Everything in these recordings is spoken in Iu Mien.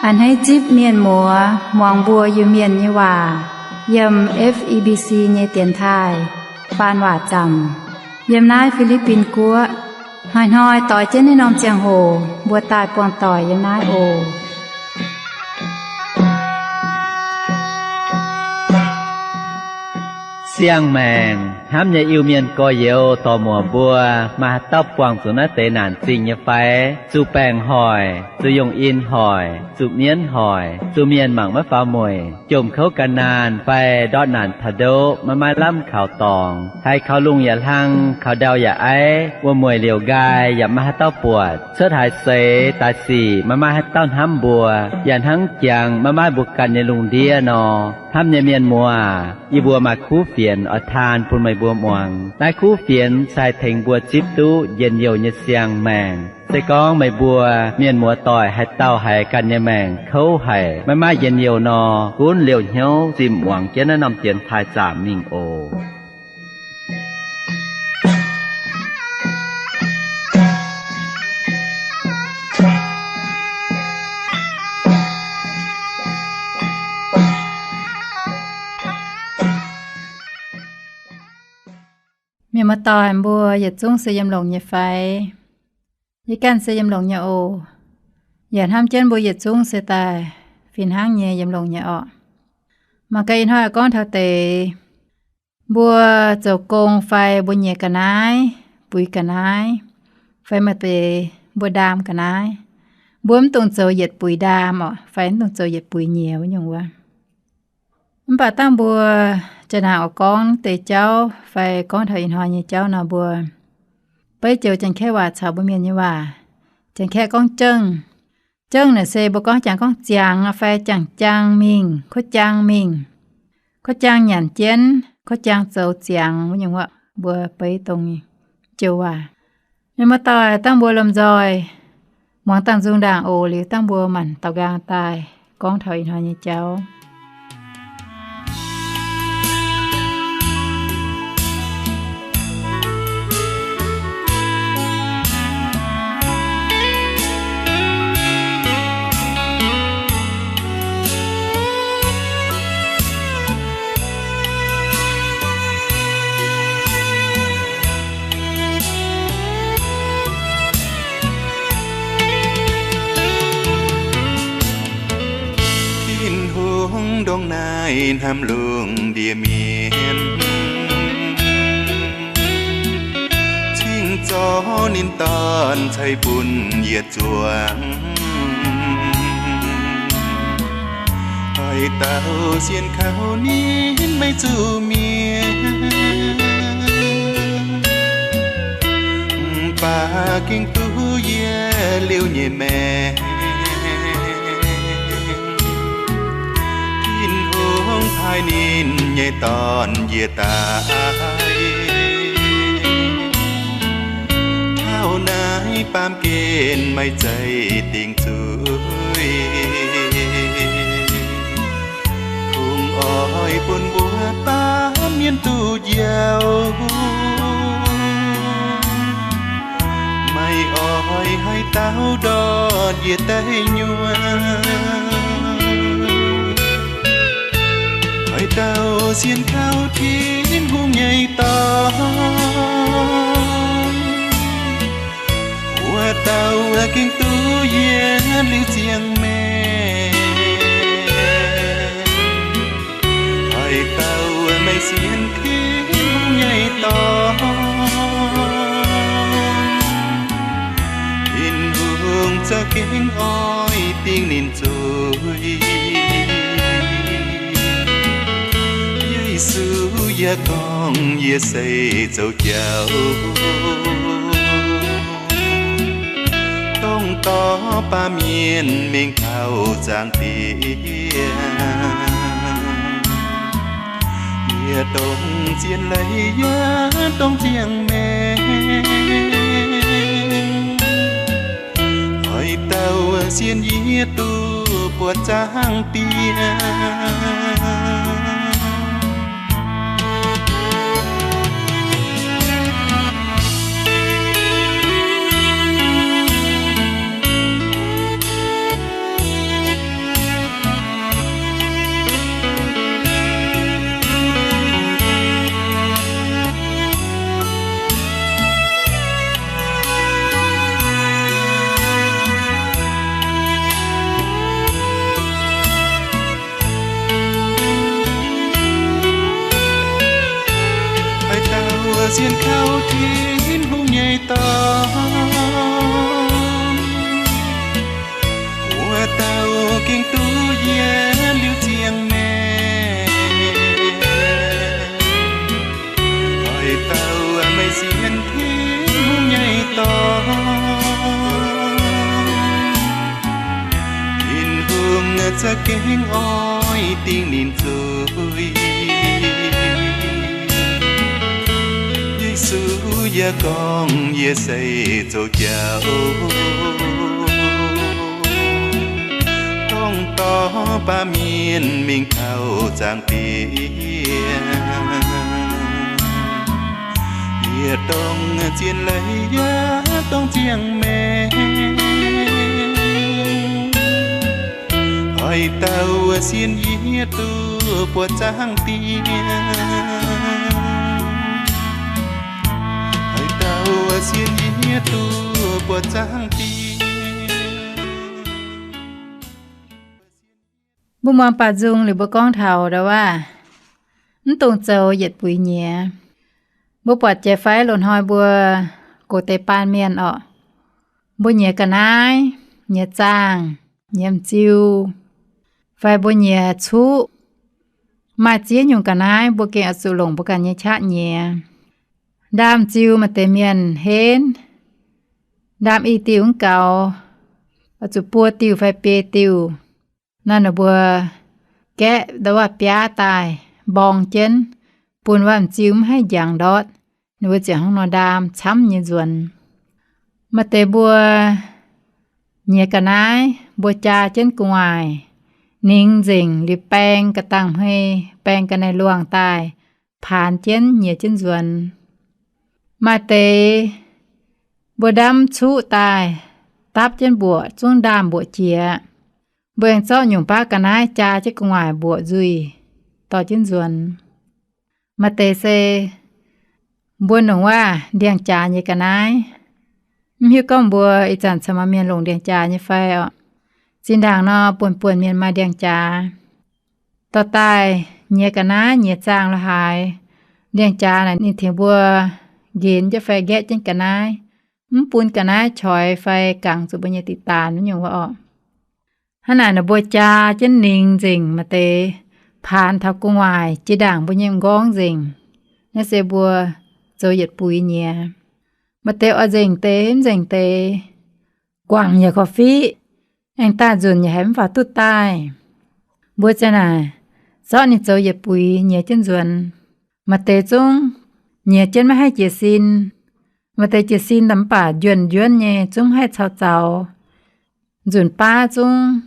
A'hneiv zipv mienh muoz muangx mbuo Iu-Mienh nyei waac yiem F E B C nyei dienx taaih faan waac zaamc yiem naaiv Fi^li^bin Guoqv. Hnoi-hnoi doix jienv naaiv norm ziangh hoc mbuo daaih buangh doic yiem naaiv oc. Siang-maengc hnamv nyei Iu-Mienh gorx-youz dorc-muoc mbuo, maaih haaix dauh buangh zuqc naaiv deix naanc zingh nyei fai? Zuqc baengc hoic, zuqc yungh in hoic, zuqc mienv hoic, zuqc mienh mangc maiv faaux mueic, jomc kouv gan naanh fai ndortv naanc taux ndoqv maiv maaih lamh kaux dorngx, haiz kaux lungh yaac hlang, kaux ndau yaac aiv, wuom-mueic liouc nqaai yaac maiv maaih haaix dauh buatc, cuotv haaix seix daaih sic maiv maaih haaix dauh hnamv mbuo, yaac hnangv jangx maiv maaih mbuo ganh nyei lungh ndiev nor. Hnamv nyei mienh muoz, yie mbuo maaih kuv fienx oix taan bun meih mbuo muangx. Naaiv kuv fienx se haih tengx mbuo zipv duqv njien-youh nyei siang-maengc. Se gorngv meih mbuo mienh muoz-doic haaix dauh haiz ganh nyei maengc kouv haic, maiv maaih njien-youh nor, gunv liouh hnyouv zinh muangx jienv naaiv norm dienx taaih zaamc mingh oc. Mienh muoz-doic mbuo yietc zungv se yiem longx nyei fai? Yie ganh se yiem longx nyei oc. Yaac hnamv jienv mbuo yietc zungv se daaih fih hnangv nyei yiem longx nyei orqc. Mangc gaax ih hnoi gorngv taux deix mbuo zoux gong fai mbuo nyiex ga'naaiv, buix ga'naaiv, fai maaih deix mbuo ndaam ga'naaiv, mbuo mv dungx zoux yietc buix ndaam orqc, fai mv dungx zoux yietc buix nyiex wuov nyungc wuov. Mv baac dangh mbuo jaa naaic oix gorngv deix jauv fai gorngv taux ih hnoi nyei jauv nor, mbuo beiv joux Janx-Kaeqv waac caux mbuo Mienh nyei waac. Janx-Kaeqv gorngv jengh. Jengh naaic se mbuo gorngv jangx gorngv ziangx fai jangx jaang mingh, kuov jaang mingh, kuov jaang nyanc jienv, kuov jaang zoux ziangx wuov nyungc wuov, mbuo beiv dongh joux waac. Mienh muoz-doic, dangh mbuo lomh nzoih muangx dangh nzung ndaangc oc. Liuz dangh mbuo maanc daaux nqaang daaih gorngv taux ih hnoi nyei jauv. Tin-Hungh ndongc naaiv hnamv lungh ndiev mienh, cingx zorc ninh Dorn ceix bun yietc zuangx. Haaix dauh sienx kaux ninh maiv zuqc mienh, mv baac gengh duqv yie liuz nyei maengc. Tin-Hungh paaiv ninh nyei Dorn njiec daaih, taux naaiv baamh gen maiv zeiz dingc zuiz, kungx oix bun mbuo baamh mienh duqv njoux. Maiv oix haaix dauh ndortv njiec daaih nyuonh. Haaix dauh sienx kaux Tin-Hungh nyei Dorn, wuov dauh gengh duqv yie liuz ziangh maengc. Haaix dauh maiv sienx Tin-Hungh nyei Dorn, Tin-Hungh za'gengh oix dingc ninh zuiz. Yesu yaac gorngv, yie se zoux jauv, dongh dorh baamh mienh mingh taux zaangc Diex. Yie dongh zien leiz yaac dongh ziangh maengc. Haaix dauh sienx yie duqv buatc zaangc Diex. Sienx kaux Tin-Hungh nyei dorn, wuov dauh gengh duqv yie liuz ziangh maengc. Oix dauh meih sienx Tin-Hungh nyei dorn, Tin-Hungh za'gengh oix dingh ninh zuiz. Yesu yaac gorngv, yie se zoux jauv, dongh dorh baamh mienh mingh taux zaangc Diex. Yie dongh zien leiz yaac dongh ziangh maengc. Oix dauh sienx yie duqv buoqc zaangc Diex. Oix dauh sienx yie duqv buoqc zaangc Diex. Mbuo muangx baaux nzung liuz mbuo gorngv taux ndau wuov, mv dungx zoux yietc buix nyiex. Mbuo buatc jiex fai loz-hnoi mbuo gox deix baan mienh orqc, mbuo nyiex ga'naaiv, nyiex zaangh, nyiex m'ziu, fai mbuo nyiex cuqv, maaih ziex nyungc ga'naaiv mbuo gengh oix zuqc longc mbuo ganh nyei qaqv nyiex. Ndaam m'ziu maaih deix mienh henv, ndaam i diuh mv gaux, oix zuqc buo diuh fai biei diuh. Naaiv ninh mbuo gaeqv ndau wuov biaav daaih mborng jienv, bun wuov m'ziu mv haih njangx ndortv, ninh mbuo ziouc hnangv nor ndaam camv nyei nzuonx. Maaih deix mbuo nyiex ga'naaiv, mbuo jaa jienv gu'nguaaic, ningx nzengc liuz baeng ga'dangh hmei, baeng ga'naaiv-luangh daaih paanx jienv nyiex jienv nzuonx. Maaih deix mbuo ndamv cuqv daaih, dapv jienv mbuoqc zungv ndaamv mbuoqc jiex. Mbuo aengx zorqv nyungc baav ga'naaiv jaa jienv gu'nguaaic mbuoqc nzuih dorh jienv nzuonx. Maaih deix se mbuo nongc waac ndiangx-jaax nyei ga'naaiv. Mv hiuv gorngv mbuo ih zanc caux maaih mienh longc ndiangx-jaax nyei fai orqc? Zinh ndaangc nor buonc buonc mienh maaih ndiangx-jaax. Dorh daaih nyiex ga'naaiv nyiex zaangh la'haaix, ndiangx-jaax naaic ninh tengx mbuo nqenx jienv fai nqaeqv jienv ga'naaiv, mv bun ga'naaiv qoix fai gangx zuqc mbuo nyei diqc daanx wuov nyungc wuov orqc. Hnangv naaic ninh mbuo jaa jienv ningx nzengc, maaih deix paanx taux gu'nguaaic jiex ndaangc mbuo nyei m'nqorngv nzengc. Naaiv se mbuo zoux yietc buix nyiex. Maaih deix oix nzengc deix mv nzengc deix, guangc yaac korv-fiqv, aengx daaih nzunc yaac haiz mv faaux duqv daaih. Mbuo ziang naaic zorqv ninh zoux yietc buix nyiex jienv nzuonx. Maaih deix zungv nyiex jienv maiv haih jiez sin. Maaih deix jiez sin daaih mv baac njuonx njuonv nyei zungv mv haih caux zaux. Nzunc baav zungv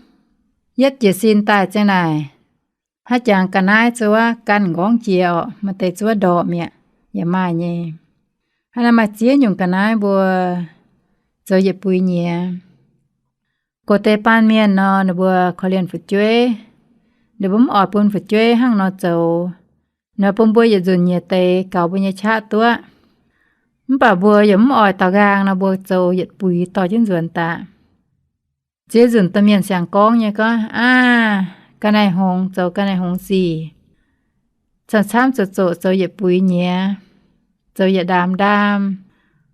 yietv jiez sin daaih ziang naaic, haaix jangx ga'naaiv zuov ganh m'nqorngv jiex orqc, maaih deix zuov ndorpc mi'aqv, yaac maaih nyei. Hnangv naaiv maaih ziex nyungc ga'naaiv mbuo zoux yietc buix nyiex. Gox deix baan mienh nor, ninh mbuo korv-lienh fu'jueiv. Ninh mbuo mv oix bun fu'jueiv hnangv nor zoux. Nor bun mbuo yietc nzunc nyiex deix gaux mbuo nyei qaqv duqv. Mv baac mbuo yaac mv oix daux nqaang nor mbuo zoux yietc buix dorh jienv nzuonx daaih. Ziex nzunc domh mienh siang-gorngv nyei gorngv, aav, ga'naaiv hngongx zoux ga'naaiv hngongx sic, camv-camv zoqc zoqc zoux yietc buix nyiex, zoux yietc ndaam ndaam,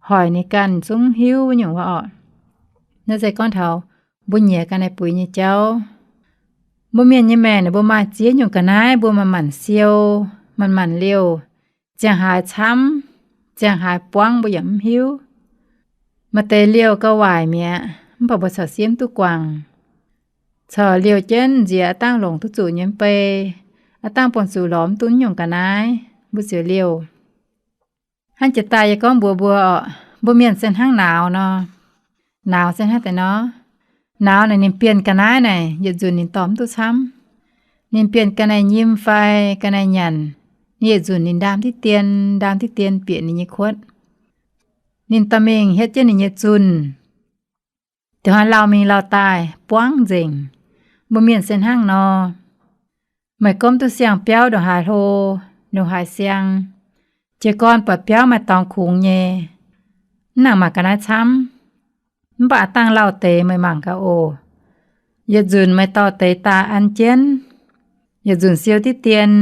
hoic ninh ganh zungv hiuv wuov nyungc wuov orqc. Naaiv se gorngv taux mbuo nyiex ga'naaiv buix nyei jauv. Mbuo mienh nyei maengc ninh mbuo maaih ziex nyungc ga'naaiv mbuo manc-manc siou, manc-manc liouh, ziangh haaix camv, ziangh haaix buangv mbuo yaac mv hiuv. Maaih deix liouh gauh waaic mi'aqv, mv baac mbuo corc siemv duqv guangc. Corc liouh jienv nziex aav dangh longc duqv zuqc nyei mv bei, aav dangh buangh zuqc lorz mv duqv nyungc ga'naaiv, mbuo ziouc liouh. Hnangv jiex daaih yie gorngv mbuox mbuo orqc, mbuo mienh se hnangv nauz nor. Nauz se hnangv deix nor. Nauz naaic ninh bienh ga'naaiv naaic yietc nzunc ninh dorh mv duqv camv. Ninh bienh ga'naaiv nyim fai ga'naaiv nyanc, ninh yietc nzunc ninh ndaam diqv dien, ndaam diqv dien bieqc ninh nyei kuotv. Ninh dorh mingh hietv jienv ninh nyei zunh. Da'hnoi lauh mingh lauh daaih buangv nzengc. Mbuo mienh se hnangv nor. Meih gomv duqv siang-biauv ndongc haaix hlo, ndongc haaix siang, jiez gorn buatc biauv maaih dorngx kungx nyei, mv nangc mangc ga'naaiv camv. Mv baac aav dangh lauh deix meih mangc gaax oc. Yietc nzunc meih dorh deix daaih an jienv, yietc nzunc siou diqv dien,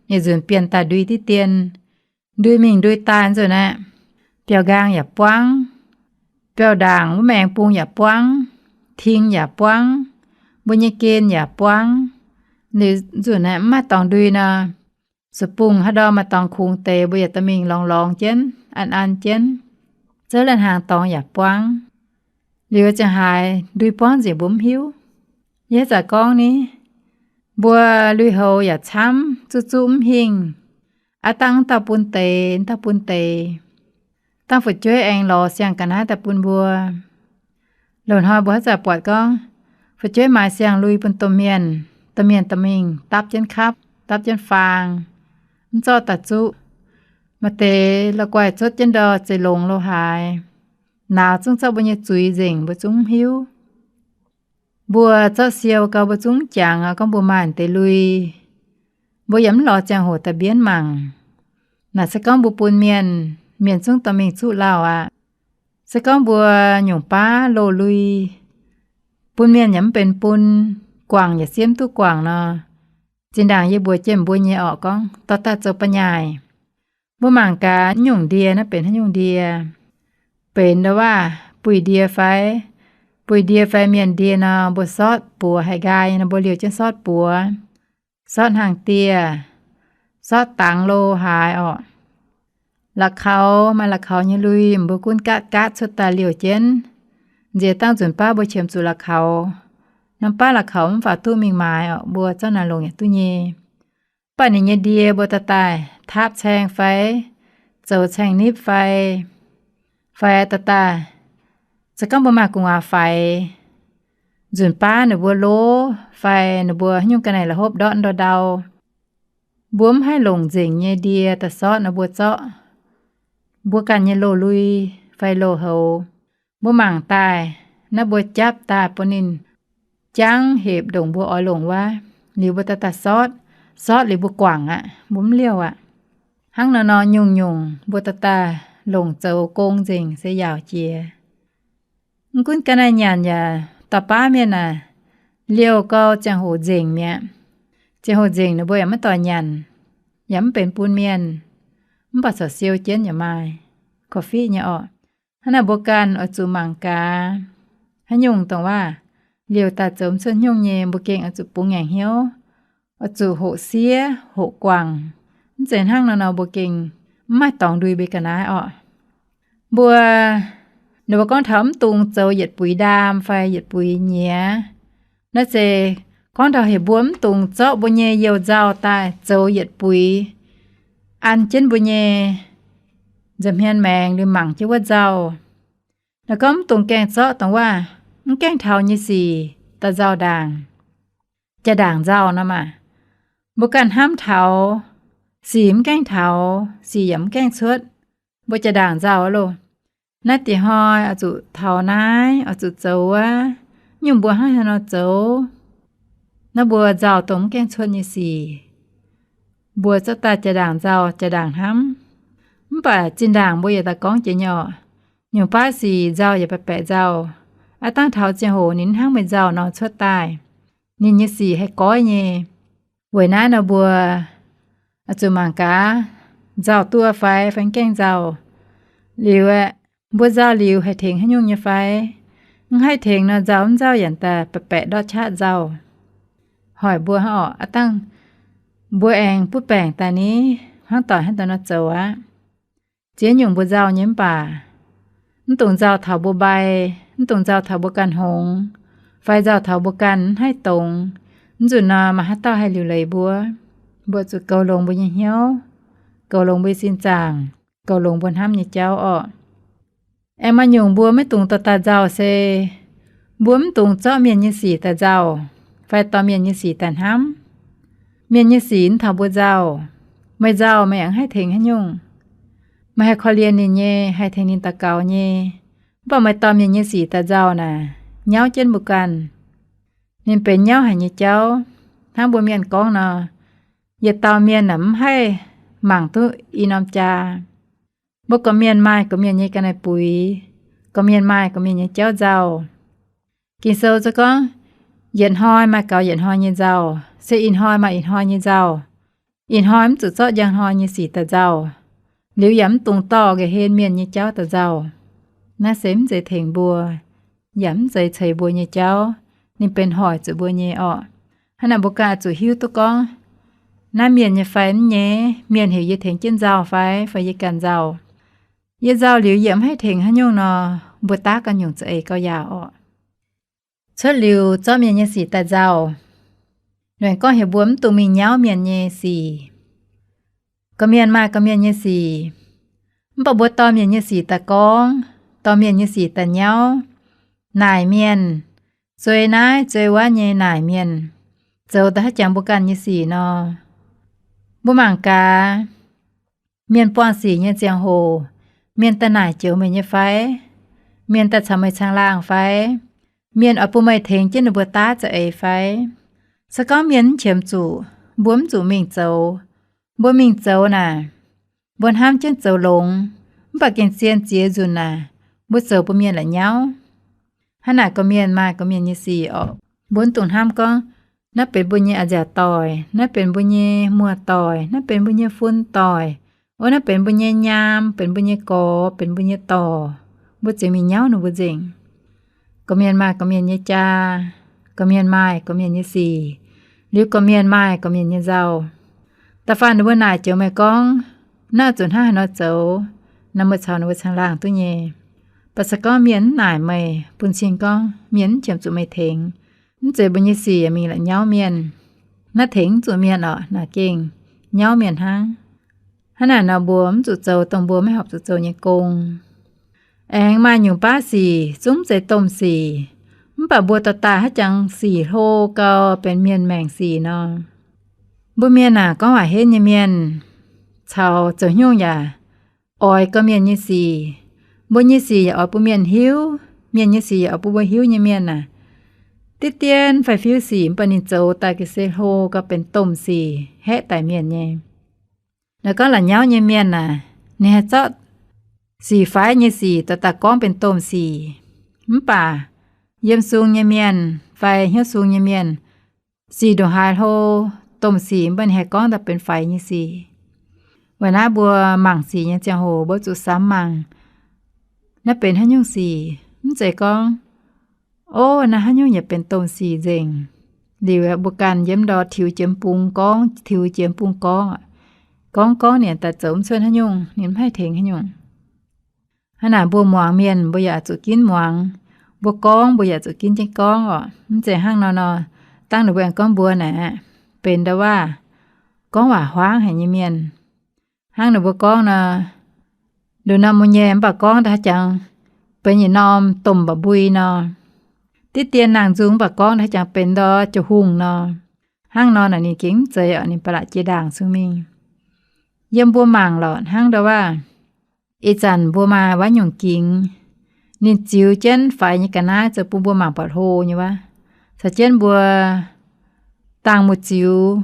yietc nzunc bienh daaih ndui diqv dien. ndui mingh ndui daaih nzunc aeqv, biauv-nqaang yaac buangv, biauv-ndaangc wuov maengx bung yaac buangv, ting yaac buangv, mbuo nyei gen yaac buangv. Liuz nzunc aeqv, mv maaih dorngx ndui nor, zuqc bungx haaix ndau maaih dorngx kungx deix, mbuo yaac dorh mingh lorngx lorngx jienv, an an jienv, zouv lai-hnaangx dorngx yaac buangv. Liuz ziangh haaix ndui buangv nzengc mbuo mv hiuv. Yie haaix zanc gorngv ni, mbuo lui-houx yaac camv, zuqv zuqv mv hingh, aav dangh mv dauh bun deix, mv dauh bun deix, dangh fu'jueiv aengx lorz siang-ga'naaiv daaih bun mbuo. Loz-hnoi mbuo haaix zanc buatc gorngv fu'jueiv maaiz siang-lui bun domh mienh, domh mienh dorh mingh dapv jienv kapv, dapv jienv faang, mv zorqv daaih zuqv. Maaih deix la'guaih cuotv jienv ndor zeix longx lo haaix, nauz zungv zorqv mbuo nyei zuiz nzengc, mbuo zungv mv hiuv. Mbuo zorqv siou gau mbuo zungv mv jangx gorngv mbuo maaih deix lui. Mbuo yaac mv lorz ziangh hoc daaih mbienv mangc. Naaic se gorngv mbuo bun mienh, mienh zungv dorh mingh zuqv lauh aqv. Se gorngv mbuo nyungc baav loz-lui, bun mienh yaac mv benx bun, guangc yaac siemv duqv guangc nor, zinh ndaangc yie mbuox jienv mbuo nyei orqc gorngv dorh daaih zoux ba'nyaaic. Mbuo mangc gaax nyungc ndie naaiv benx haaix nyungc ndie. Benx ndau-waav buih ndie fai, buih ndie fai mienh ndie nor, mbuo sortv buoz haic nqaai nor, mbuo liouh jienv sortv buoz, sortv hnaangx-dieh, sortv dangx lo haaix orqc. La'kaux, maaih la'kaux nyei lui, mbuo gunv gaatv gaatv cuotv daaih liouh jienv. Nziex dangh nzunc baav mbuo qiemx zuqc la'kaux. Norm baav la'kaux mv faaux duqv mingh maaiz orqc, mbuo zorqv naaic longc yaac duqv nyei. Mv baac ninh nyei ndie mbuo daaih daaih taapv caeng fai, zoux caeng nipv fai, fai daaih daaih, se gorngv mbuo maaih gu'nguaaz faix, nzunc baav ninh mbuo lov fai ninh mbuo haaix nyungc ga'naaiv la'hopv ndortv ndau ndau, mbuo mv haih longc nzengc nyei ndie daaih sortv nor mbuo zorqv mbuo ganh nyei loz-lui fai loz-houx. Mbuo mangc daaih, naaiv mbuo japv daaih bun ninh jangv hepc ndongc mbuo oix longc wuov, liuz mbuo daaih daaih sortv, sortv liuz mbuo guangc aqv, mbuo mv liouh aqv. Hnangv nor nor nyungc-nyungc mbuo daaih daaih longc zoux gong nzengc se yaauc jiex. Mv gunv ga'naaiv nyanc yaac dorh baav mienh aac, liouh gau ziangh hoc nzengc mi'aqv. Ziangh hoc nzengc ninh mbuo yaac maiv dorh nyanc, yaac mv benx bun mienh, mv baac corc siou jienv yaac maaih, korv-fiqv nyei orqc. Hnangv naaic mbuo ganh oix zuqc mangc gaax, haaix nyungc dongh waac liouh daaih zoux mv cuotv nyungc nyei, mbuo gengh oix zuqc bungx ngaengc hnyouv, oix zuqc hoqc siev hoqc guangc. Mv zeiz hnangv nor nor mbuo gengh mv maaih dorngx ndui mbuo ga'naaiv orqc. Mbuo, ninh mbuo gorngv taux mv dungx zoux yietc buix ndaam fai yietc buix nyiex. Naaiv se gorngv taux heuc mbuo mv dungx zorqv mbuo nyei youh nzauh daaih zoux yietc buix an jienv mbuo nyei nza'hmien maengx liuz mangc jienv wuov nzauh. Naaiv gorngv mv dungx gaengh zorqv dongh waac mv gaengh taux nyei sic daaih nzauh ndaangc, jaa-ndaangc nzauh nor maah. Mbuo ganh hnamv taux sic mv gaengh taux, sic yaac mv gaengh cuotv, mbuo jaa-ndaangc nzauh loh. Naaiv diex hnoi oix zuqc taux naaiv, oix zuqc zoux wuov, nyungc mbuo hnangv haaix nor zoux. Naaiv mbuo nzauh dongh mv gaengh cuotv nyei sic, mbuo zorqv daaih jaa-ndaangc nzauh, jaa-ndaangc hnamv. Mv baac zinh ndaangc mbuo yietc daaih gorngv jiex nyei orqc, nyungc baav sic nzauh yaac baeqc baeqc nzauh. Aav dangh taux ziangh hoc ninh hnangv meih nzauh nor cuotv daaih, ninh nyei sic haih goiv nyei. Weic naaiv nor mbuo zuqc mangc gaax, nzauh duqv fai fai mv gaengh nzauh. Liuz aeqv, mbuo nzauh liuz haih tengx haaix nyungc nyei fai? Mv haih tengx nor, nzauh mv nzauh yaac daaih baeqc baeqc ndortv qaqv nzauh. Hoic mbuo hnangv orqc, aav dangh mbuo aengx butv baengc daaih ni, hnangv doic hnangv doic nor zoux aqv. Ziex nyungc mbuo nzauh nyei mv baac mv dungx nzauh taux mbuo mbai, mv dungx nzauh taux mbuo ganh hngongx, fai nzauh taux mbuo ganh mv haih dongz. Mv nzunc nor maaih haaix dauh haih liuc leiz mbuo? Mbuo zuqc goux longx mbuo nyei hnyouv, goux longx mbuo nyei sin zaangc, goux longx mbuo hnamv nyei jauv orqc. Aengx maaih nyungc mbuo maiv dungx dorh daaih nzauh se mbuo mv dungx zorqv mienh nyei sic daaih nzauh, fai dorh mienh nyei sic daaih hnamv. Mienh nyei sic mv taux mbuo nzauh. Meih nzauh meih yaac mv haih tengx haaix nyungc. Meih haih korv-lienh ninh nyei, haih tengx ninh daux gaux nyei. Mv baac meih dorh mienh nyei sic daaih nzauh naaic, nyauv jienv mbuo ganh. Ninh benx nyauv haic nyei jauv. Hnangv mbuo mienh gorngv nor, yietc dauh mienh aeqv, mv haih mangc duqv i norm jaa. Mbuo gorqv-mienh maaih gorqv-mienh nyei ga'naaiv buix, gorqv-mienh maaih gorqv-mienh nyei jauv nzauh. Ging-Sou se gorngv, yietc hnoi maaih gaux yietc hnoi nyei nzauh, se ih hnoi maaih ih hnoi nyei nzauh. Ih hnoi mv zuqc zorqv njang hnoi nyei sic daaih nzauh. Liuz yaac mv dungx dorh nqa'hlen mienh nyei jauv daaih nzauh. Naaiv se mv zeiz tengx mbuo, yaac mv zeiz ceix mbuo nyei jauv. Ninh benx hoic zuqc mbuo nyei orqc. Hnangv naaic mbuo ganh oix zuqc hiuv duqv gorngv, naaiv mienh nyei fai mv nyei, mienh heuc yie tengx jienv nzauh fai, fai yie ganh nzauh. Yie nzauh liuz yie mv haih tengx haaix nyungc nor, mbuo daav ganh nyungc za'eix gauh yaauc orqc. Cuotv liuz zorqv mienh nyei sic daaih nzauh, ninh gorngv heuc mbuo mv dungx mingh nyauv mienh nyei sic. Gorqv-mienh maaih gorqv-mienh nyei sic, mv baac mbuo dorh mienh nyei sic daaih gorngv, dorh mienh nyei sic daaih nyauv, naaic mienh, zuei naaiv zuei wuov nyei naaic mienh, zoux daaih haaix jangx mbuo ganh nyei sic nor. Mbuo mangc gaax, mienh buangh sic nyei ziangh hoc, mienh daaih naaic joux meih nyei fai? Mienh daaih caux meih caangh laangh fai? Mienh oix bun meih tengx jienv ninh mbuo daav za'eix fai? Se gorngv mienh mv qiemx zuqc, mbuo mv zuqc mingh zoux. Mbuo mingh zoux naaic, mbuo hnamv jienv zoux longx, mv baac gengh zien ziex nzunc naaic, mbuo zoux bun mienh la'nyauv. Hnangv naaic gorqv-mienh maaih gorqv-mienh nyei sic orqc. Mbuo mv dungx hnamv gorngv, naaiv benx mbuo nyei a'nziaauc doic, naaiv benx mbuo nyei muoz-doic, naaiv benx mbuo nyei fun-doic, o, naaiv benx mbuo nyei nyaam, benx mbuo nyei gorx, benx mbuo nyei dorc, mbuo ziouc mingh nyauv ninh mbuo nzengc. Gorqv-mienh maaih gorqv-mienh nyei jaa, gorqv-mienh maaih gorqv-mienh nyei sic, liuz gorqv-mienh maaih gorqv-mienh nyei nzauh. Da'faanh ninh mbuo naaic joux meih gorngv, naaiv zuqc hnangv haaix nor zoux, naaiv meih caux ninh mbuo caangh laangh duqv nyei. Mv baac se gorngv mienh mv naaic meih, bun cing gorngv mienh mv qiemx zuqc meih tengx, mv zeiz mbuo nyei sic yaac mingh la'nyauv mienh. Naaiv tengx mv zuqc mienh orqc, naaic gengh nyauv mienh hnangv. Hnangv naaic nor mbuo mv zuqc zoux dongh mbuo maiv horpc zuqc zoux nyei gong. Aengx maaih nyungc baav sic zungv mv zeiz domh sic, mv baac mbuo dorh daaih haaix jangx sic hlo gau benx mienh maengc sic nor. Mbuo mienh aah, gorngv waac henv nyei mienh caux zoux haaix nyungc yaac oix gorqv-mienh nyei sic. Mbuo nyei sic yaac oix bun mienh hiuv, mienh nyei sic yaac oix bun mbuo hiuv nyei mienh aah, diqv dien fai fiuv sic mv baac ninh zoux daaih ga'sie hlo gau benx domh sic haeqv daic mienh nyei. Naaiv gorngv la'nyauv nyei mienh aah, ninh haih zorqv sic faix nyei sic dorh daaih gorngv benx domh sic. Mv baac yiem sung nyei mienh fai hnyouv sung nyei mienh, sic ndongc haaix hlo, domh sic mv baac ninh haih gorngv daaih benx faix nyei sic. Weic naaiv mbuo mangc sic nyei ziangh hoc mbuo zuqc samx mangc, naaiv benx haaix nyungc sic. Mv zeiz gorngv, ov, naaiv haaix nyungc yaac benx domh sic nzengc. Liuz mbuo ganh yiem ndor tiux jiex bung gorngv, tiux jiex bung gorngv, gorngv gorngv ninh daaih zoux mv cuotv haaix nyungc, ninh mv haih tengx haaix nyungc. Hnangv naaic mbuo muangx mienh mbuo yaac zuqc ginv muangx, mbuo gorngv mbuo yaac zuqc ginv jienv gorngv orqc. Mv zeiz hnangv nor nor, dangh ninh mbuo aengx gorngv mbuo naaic benx nda'waav gorngv waac huaangv haic nyei mienh. Hnangv ninh mbuo gorngv nor, nduqc norm mu'nyei mv baac gorngv da'haav jangx benx yietc norm domh mba'mbui nor, diqv dien nangh nzung mv baac gorngv da'haav jangx benx ndor jauv hungh nor. Hnangv nor naaic ninh gengh mv zeiz orqc, ninh ba'laqc jiex ndaangc cun-mingh. Yiem mbuo mangc lorqc hnangv nda'waav, ih zanc mbuo maaih wuov nyungc gingx, ninh ziux jienv faix nyei ga'naaiv zoux bun mbuo mangc buatc hlo nyei wuov. Caux jienv mbuo dangh mu'ziux,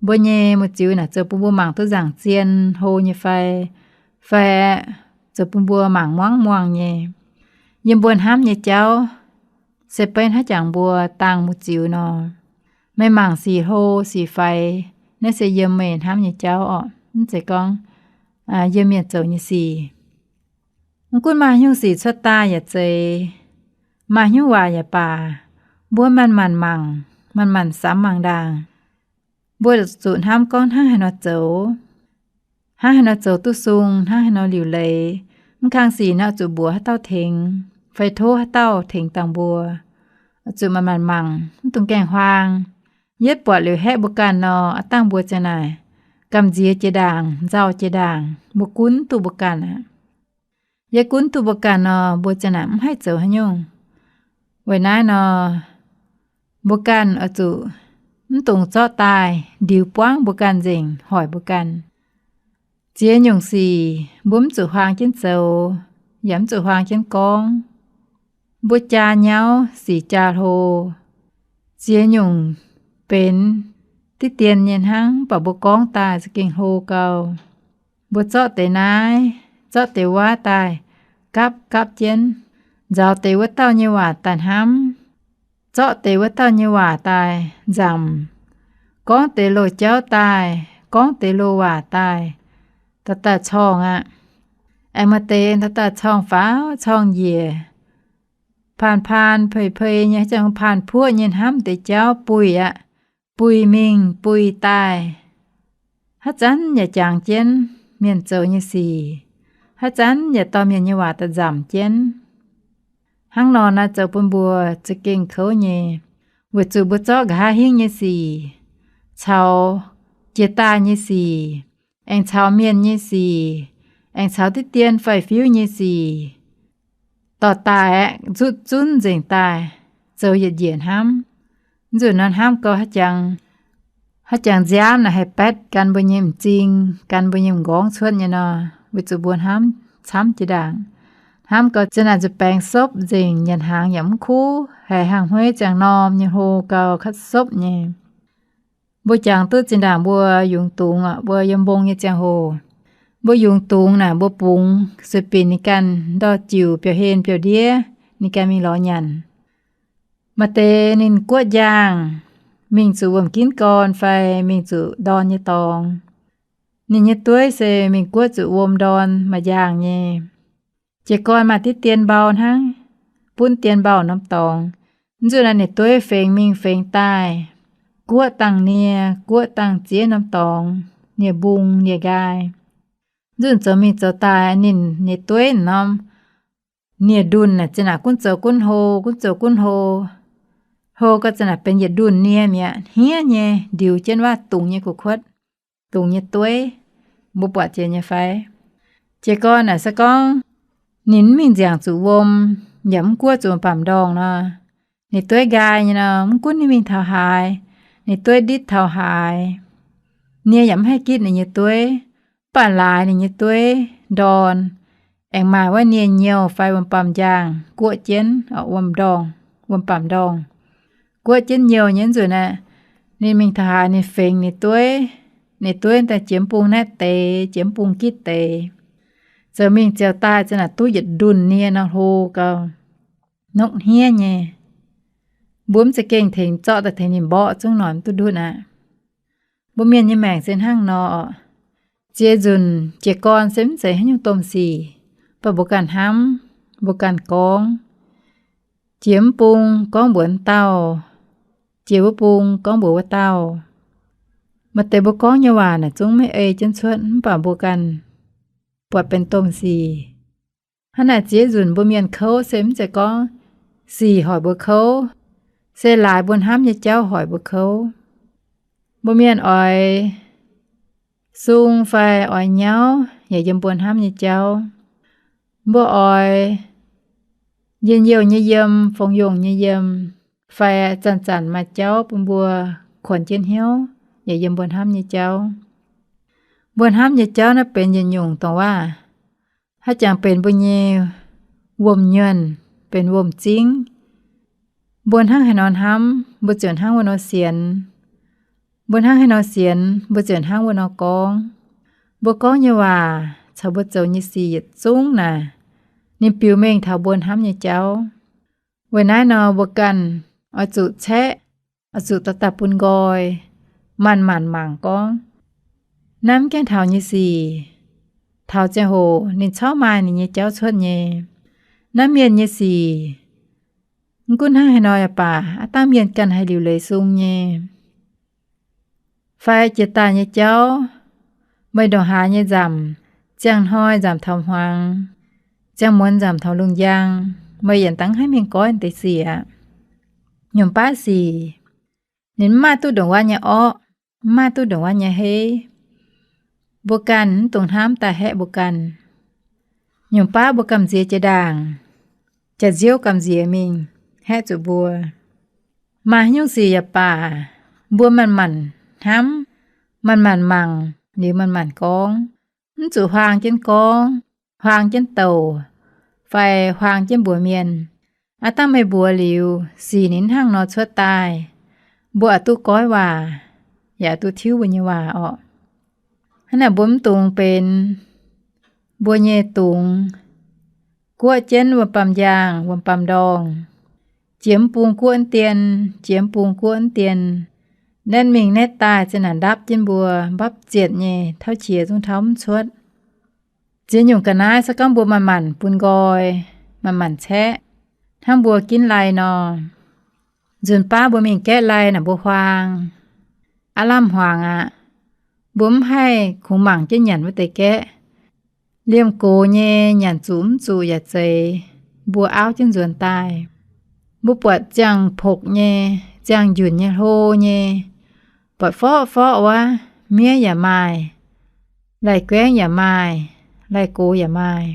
mbuo nyei mu'ziux naaic zoux bun mbuo mangc duqv nzaangc zien hlo nyei fai, fai zoux bun mbuo mangc muangv muangh nyei. Yiem mbuo hnamv nyei jauv se beiv hnangv jangx mbuo dangh mu'ziux nor. Meih mangc sic hlo sic faix, naaiv se yiem meih hnamv nyei jauv orqc, mv zeiz gorngv yiem mienh zoux nyei sic. Mv gunv maaih haaix nyungc sic cuotv daaih yaac zeiz, maaih haaix nyungc waac yaac baac, mbuo manc-manc mangc, manc-manc samx mangc ndaangc. Mbuo zuqc hnamv gorngv hnangv haaix nor zoux, hnangv haaix nor zoux duqv sung, hnangv haaix nor liuc leiz. Mv kang sic naaiv zuqc mbuox haaix dauh tengx fai tov haaix dauh tengx dangh mbuo. Zuqc manc-manc mangc, mv dungx gaengh huaang. Yietv buatc liuz haeqv mbuo ganh nor, aav dangh mbuo ziang naaic gamh nziex jiex ndaangc, nzauh jiex ndaangc, mbuo gunv duqv mbuo ganh aqv. Yie gunv duqv mbuo ganh nor, mbuo ziang naaic mv haih zoux haaix nyungc. Weic naaiv nor, mbuo ganh oix zuqc mv dungx zorqv daaih ndiux buangv mbuo ganh nzengc, hoic mbuo ganh. Ziex nyungc sic mbuo mv zuqc huaang jienv zoux, yaac mv zuqc huaang jienv gorngv. Mbuo jaa nyauv sic jaa hlo. Ziex nyungc benx diqv dien nyei hnangv, mv baac mbuo gorngv daaih za'gengh hlo gau. Mbuo zorqv deix naaiv, zorqv deix wuov daaih gapv gapv jienv, nzaaux deix wuov dauh nyei waac daaih hnamv, zorqv deix wuov dauh nyei waac daaih nzamc, gorngv deix loz-jauv daaih, gorngv deix loz-waac daaih, daaih daaih corngh aqv. Aengx maaih deix daaih daaih corngh faaux corngh njiec, paan paan pei pei nyei, haaix zanc paan puoqv nyei hnamv deix jauv buih aqv, buih mingh buih daaih. Haaix zanc yaac jangx jienv mienh zoux nyei sic, haaix zanc yaac dorh mienh nyei waac daaih nzamc jienv. Hnangv nor naaiv zoux bun mbuo za'gengh kouv nyei, weic zuqc mbuo zorqv nqa'haav hingv nyei sic, caux jiex daaih nyei sic, aengx caux mienh nyei sic, aengx caux diqv dien faix-fiuv nyei sic, dorh daaih aeqv, zutv zunv nzengc daaih, zoux yietc njiec hnamv. Nzunc nor hnamv gau haaix jangx, haaix jangx nziaamv naaic haih baetv gan mbuo nyei m'zing, gan mbuo nyei m'nqorngv cuotv nyei nor, weic zuqc mbuo hnamv camv jiex ndaangc. Hnamv gau zinh naaic nzuih baengx sopv nzengc, nyanc hnaangx yaac mv kuv, haiz hnangv hmueiv ziangh norm nyei hlo gau, katv sopv nyei. Mbuo jangx duqv zinh ndaangc mbuo yungz dungz, mbuo yiem mbong nyei ziangh hoc, mbuo yungz dungz naaic mbuo bungx sueih binc ninh ganh ndorh jiuc biauv-hlen biauv-ndiev, ninh ganh mingh lorz nyanc. Maaih deix ninh guoqv njaangh, mingh zuqc wuom-ginv gorn fai mingh zuqc ndorn nyei dorngx. Ninh nyei dueiv se mingh guoqv zuqc wuom ndorn maaih njaangh nyei. Jiez gorn maaih diqv dien mbau hnangv, bunv dien mbau norm dorngx. Nzunc naaiv ninh dueiv fengx mingh fengx daaih, guoqv dangh nie, guoqv dangh ziex norm dorngx, nie-mbung nie-nqaai. Nzunc zoux mingh zoux daaih ninh nyei dueiv norm nie-ndunh naaic zinh naaic gunv zoux gunv hlo, gunv zoux gunv hlo. Hlo gau zinh naaic benx yietc ndunh nie mi'aqv, hniev nyei, ndiux jienv waav dungz nyei gu'kuotv, dungz nyei dueiv. Mbuo buatc jiex nyei fai? Jiez gorn naaic se gorngv ninh mv mingh nziangc zuqc wuom, yaac mv guoqv zuqc baamh ndorngh nor, ninh dueiv nqaai nyei nor, mv gunv ninh mingh taux haaix, ninh dueiv nditv taux haaix, nie yaac mv haih gitv ninh nyei dueiv. Mv baac laaix ninh nyei dueiv ndorn, aengx maaih wuov nie nyouh fai wuom-baamh njaangh guoqv jienv, wuom-ndorngh, wuom-baamh ndorngh guoqv jienv nyouh nyei nzunc aeqv, ninh mingh taux haaix ninh fengx ninh dueiv, ninh dueiv daaih jiex mv bung naetv deix, jiex mv bung gitv deix. Zoux mingh ziouc daaih zinh naaic duqv yietc ndunh nie nor hlo gau, nokv hniev nyei. Mbuo mv za'gengh tengx zorqv daaih tengx ninh mborqv zungv noic mv duqv ndutv aqv. Mbuo mienh nyei maengc se hnangv nor oc. Ziex nzunc jiez gorn se mv zeiz haaix nyungc domh sic, mv baac mbuo ganh hnamv, mbuo ganh gorngv. Jiex mv bung gorngv mbuox wuov dauh, jiex wuov bung gorngv mbuox wuov dauh. Maaih deix mbuo gorngv nyei waac naaic zungv maiv ei jienv cuotv, mv baac mbuo ganh buatc benx domh sic. Hnangv naaic ziex nzunc mbuo mienh kouv se mv zeiz gorngv sic hoic mbuo kouv, se laaix mbuo hnamv nyei jauv hoic mbuo kouv. Mbuo mienh oix sung fai oix nyauv yaac yiem mbuo hnamv nyei jauv. Mbuo oix njien-youh nyei yiem, fongc yongh nyei yiem, fai zanc-zanc maaih jauv bun mbuo kuonx jienv hnyouv yaac yiem mbuo hnamv nyei jauv. Mbuo hnamv nyei jauv naaiv benx yietc nyungc dongh waac, haaix jangx benx mbuo nyei wuom-nyuonh, benx wuom-zingv. Mbuo hnangv haaix nor hnamv, mbuo ziouc hnangv wuov nor sienx. Mbuo hnangv haaix nor sienx, mbuo ziouc hnangv wuov nor gorngv. Mbuo gorngv nyei waac caux mbuo zoux nyei sic yietc zungv naaic, ninh biux mengh taux mbuo hnamv nyei jauv. Weic naaiv nor mbuo ganh oix zuqc caeqv, oix zuqc dorh daaih bun nqoi, manc-manc mangc gorngv, naaiv mv gaengh taux nyei sic. Taux ziangh hoc ninh corc maaih ninh nyei jauv cuotv nyei. Naaiv mienh nyei sic, mv gunv hnangv haaix nor yaac baac, aav dangh mienh ganh haih liuc leiz sung nyei. Fai jiex daaih nyei jauv, meih ndongc haaix nyei nzamc, ziangh hnoi nzamc taux hmuangx, ziangh muonz nzamc taux lungh njang, meih yaac dangv haiv mingh goiv deix sic aqv. Nyungc baav sic, ninh mv maaih duqv ndongc wuov nyei orqv, mv maaih duqv ndongc wuov nyei heiv. Mbuo ganh mv dungx hnamv daaih haeqv mbuo ganh. Nyungc baav mbuo gamh nziex jiex ndaangc, jaax-nziouv gamh nziex mingh haeqv zuqc mbuo. Maaih haaix nyungc sic yaac baac, mbuo manc-manc hnamv, manc-manc mangc liuz manc-manc gorngv, mv zuqc huaang jienv gorngv, huaang jienv douc, fai huaang jienv mbuox mienh, aav dangh meih mbuox liuz sic ninh hnangv nor cuotv daaih, mbuo oix duqv goiv waac, yaac oix duqv tiuv mbuo nyei waac orqc. Hnangv naaic mbuo mv dungx benx mbuo nyei dungz guoqv jienv wuom-baamh njaangh wuom-baamh ndorngh, jiex mv bung guoqv dien, jiex mv bung guoqv dien, naetv mingh naetv daaih zinh naaic ndapv jienv mbuo, mbapv zietc nyei, tauv qiex zungv tauv mv cuotv. Ziex nyungc ga'naaiv se gorngv mbuo manc-manc bun nqoi, manc-manc caeqv, hnangv mbuo ginv lai nor. Nzunc baav mbuo mingh gaeqv lai naaic mbuo huaang, aav lamh hmuangx aqv. Mbuo mv haih kungx mangc jienv nyanc wuov deix gaeqv. Liemh gox nyei nyanc zuqc mv zuqc yaac zeiz mbuo auv jienv nzuonx daaih. Mbuo buatc ziangh pokc nyei, ziangh njunc nyei hlo nyei, buatc forv-forv wuov, miev yaac maaih, lai-guaengv yaac maaih, lai-gox yaac maaih.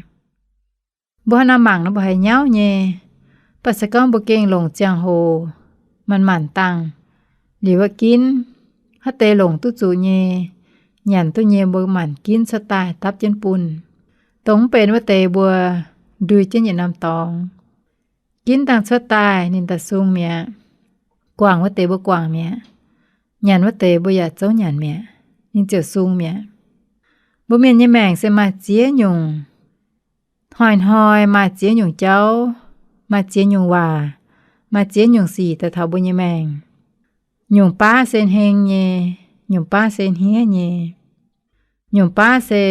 Mbuo haaix nor mangc nor mbuo haiz nyauv nyei. Mv baac se gorngv mbuo gengh longc ziangh hoc manc-manc dangh liuz wuov ginv, haaix deix longc duqv zuqc nyei, nyanc duqv nyei mbuo manc ginv cuotv daaih dapv jienv bun. Dongh mv benx wuov deix mbuo ndui jienv yietc norm dorngx. Ginv dangh cuotv daaih ninh daaih sung mi'aqv. Guangc wuov deix mbuo guangc mi'aqv. Nyanc wuov deix mbuo yaac zouv nyanc mi'aqv. Ninh ziouc sung mi'aqv. Mbuo mienh nyei maengc se maaih ziex nyungc, hnoi-hnoi maaih ziex nyungc jauv, maaih ziex nyungc waac, maaih ziex nyungc sic daaih taux mbuo nyei maengc. Nyungc baav se heng nyei, nyungc baav se hniev nyei. Nyungc baav se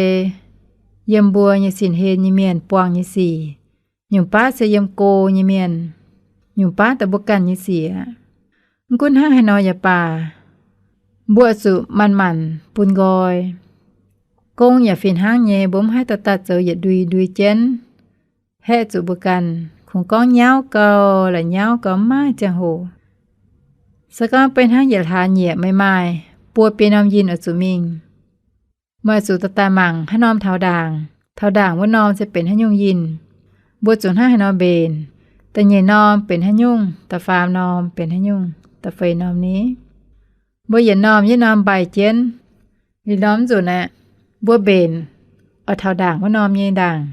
yiem mbuo nyei sin-hlen nyei mienh buangh nyei sic. Nyungc baav se yiem go nyei mienh. Nyungc baav daaih mbuo ganh nyei sic aqv. Mv gunv hnangv haaix nor yaac baac, mbuo oix zuqc manc-manc bun nqoi. Gong yaac fih hnangv nyei, mbuo mv haih dorh daaih zoux yietc ndui ndui jienv. Haeqv zuqc mbuo ganh kungx gorngv nyauv gau, la'nyauv gau mv maaih ziangh hoc. Se gorngv beiv hnangv yietc hlaax nyieqc meih maaih buo biei norm yinh oix zuqc mingh, meih oix zuqc dorh daaih mangc haaix norm taux ndaangc. Taux ndaangc wuov norm se benx haaix nyungc yinh. Mbuo zuqc hnangv haaix nor mbenc. Da'nyeic norm benx haaix nyungc, da'faam norm benx haaix nyungc, da'feix norm ni. Mbuo yietc norm yietc norm mbaih jienv. Liuz norm nzunc aeqv, mbuo mbenc oix taux ndaangc wuov norm nyei ndaangc.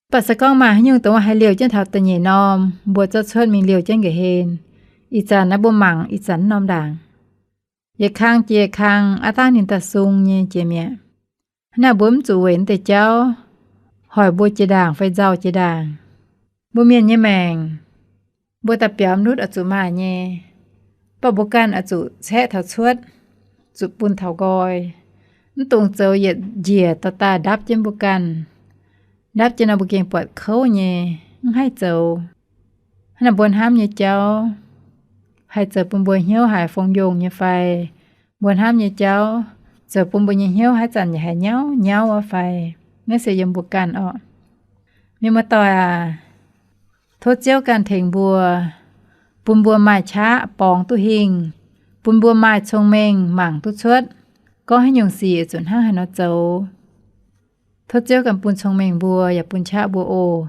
Mv baac se gorngv maaih haaix nyungc dongh wuov haih liouh jienv taux da'nyeic norm, mbuo zorqv cuotv mingh liouh jienv nqa'hlen. Ih zanc naaiv mbuo mangc ih zanc norm ndaangc. Yietc kang jiex kang, aav dangh ninh daaih sung nyei jiex mi'aqv. Hnangv naaic mbuo mv zuqc weic naaiv deix jauv hoic mbuo jiex ndaangc fai nzauh jiex ndaangc. Mbuo mienh nyei maengc, mbuo daaih biaux mv nutv oix zuqc maaih nyei. Mv baac mbuo ganh oix zuqc caeqv taux cuotv, zuqc bun taux nqoi. Mv dungx zoux yietc njiec dorh daaih ndapv jienv mbuo ganh. Ndapv jienv nor mbuo gengh buatc kouv nyei, mv haih zoux. Hnangv naaic mbuo hnamv nyei jauv haih zoux bun mbuo hnyouv haiz fongc yongh nyei fai? Mbuo hnamv nyei jauv zoux bun mbuo nyei hnyouv haaix zanc yaac haiz nyauv nyauv wuov fai? Naaiv se yiem mbuo ganh orqc. Mienh muoz-doic aac, tov Ziouv ganh tengx mbuo, bun mbuo maaih qaqv borngz duqv hingh, bun mbuo maaih cong-mengh mangc duqv cuotv, gorngv haaix nyungc sic zuqc hnangv haaix nor zoux. Tov Ziouv ganh bun cong-mengh mbuo yaac bun qaqv mbuo oc.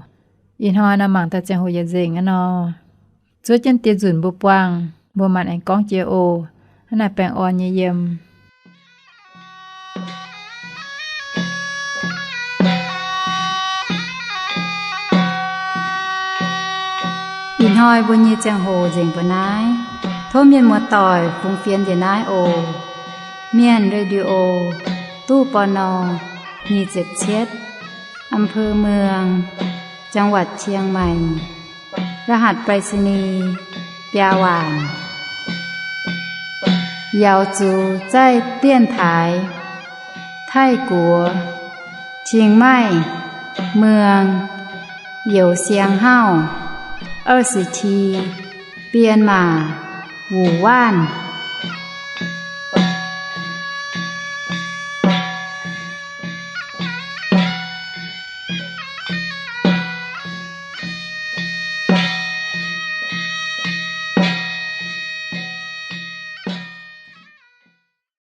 Ih hnoi nor mangc daaih ziangh hoc yietc nzengc aqv nor. Zuov jienv dieh nzunc mbuo buangh, mbuo maanc aengx gorngv jiex oc. Hnangv naaic baengh orn nyei yiem. Ih hnoi mbuo nyei ziangh hoc nzengc mbuo naaiv. Tov mienh muoz-doic fungx fienx njiec naaiv oc. Mienh Radio, ตู้ ปณ. nyic ziepc cietv, อำเภอเมือง จังหวัดเชียงใหม่ รหัสไปรษณีย์ biaa waanc. 瑶族在电台 Taiv-Guoqv, Chiang Mai, Muang, Youz Siang Hauv, 二十七, Bienh Maac, Wuc Waanv.